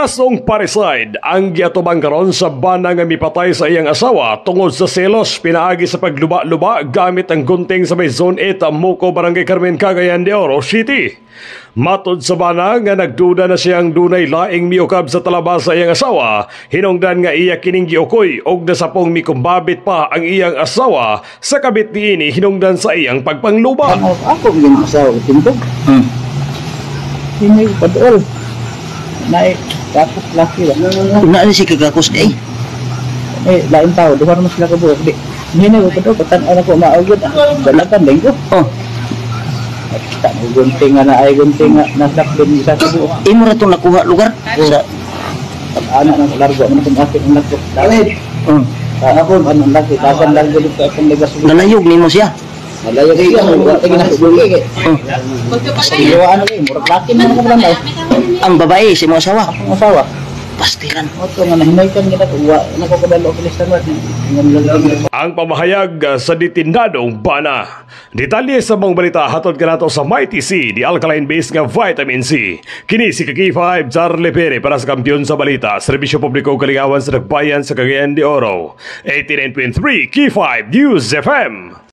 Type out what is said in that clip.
Kasong parricide ang giatubang karon sa bana nga mipatay sa iyang asawa tungod sa selos pinaagi sa pagluba-luba gamit ang gunting sa may Zone 8, Muco, Barangay Carmen, Cagayan de Oro City. Matod sa bana nga nagduda na siyang dunay laing miukab sa talaba sa iyang asawa, hinungdan nga iya kining giukoy og nasapong mikumbabit pa ang iyang asawa sa kabit niini hinungdan sa iyang pagpangluba. Ako yung asawa ko tindog. Hindi ko paduol. Naay, tapos laki ba? Una ni si kagakos eh. Eh, lain tao, duha naman sila kabuok. Di, hindi ko paduol, patan na ko maugod. Dalakan din ko. Oh, Kita mo gunting nga na ay gunting nga nasaklin isa ka buok. Imo ra tong nakuha lugar sa Pag anak ng largo, ano kung akit ang largo. Oh. Ako, ano ang laki, tasan largo dito akong legas. Nalayog nimo siya. Malayo siya, wala tayo ginasubugi. Oh. Iwaan na kayo, murag laki na ako lang daw. Ang babae si mo asawa. Akong asawa. Pastilan. Oto nga nahinaykan gid ako, wa na ko kabalo og listan wa. Ang pamahayag sa ditindadong bana. Detalye sa mga balita hatod kanato sa Mighty C, di alkaline base nga vitamin C. Kini si Kaki5 Charlie Pere para sa kampiyon sa balita, serbisyo publiko kalingawan sa Nagbayan sa Cagayan de Oro. 89.3 K5 News FM.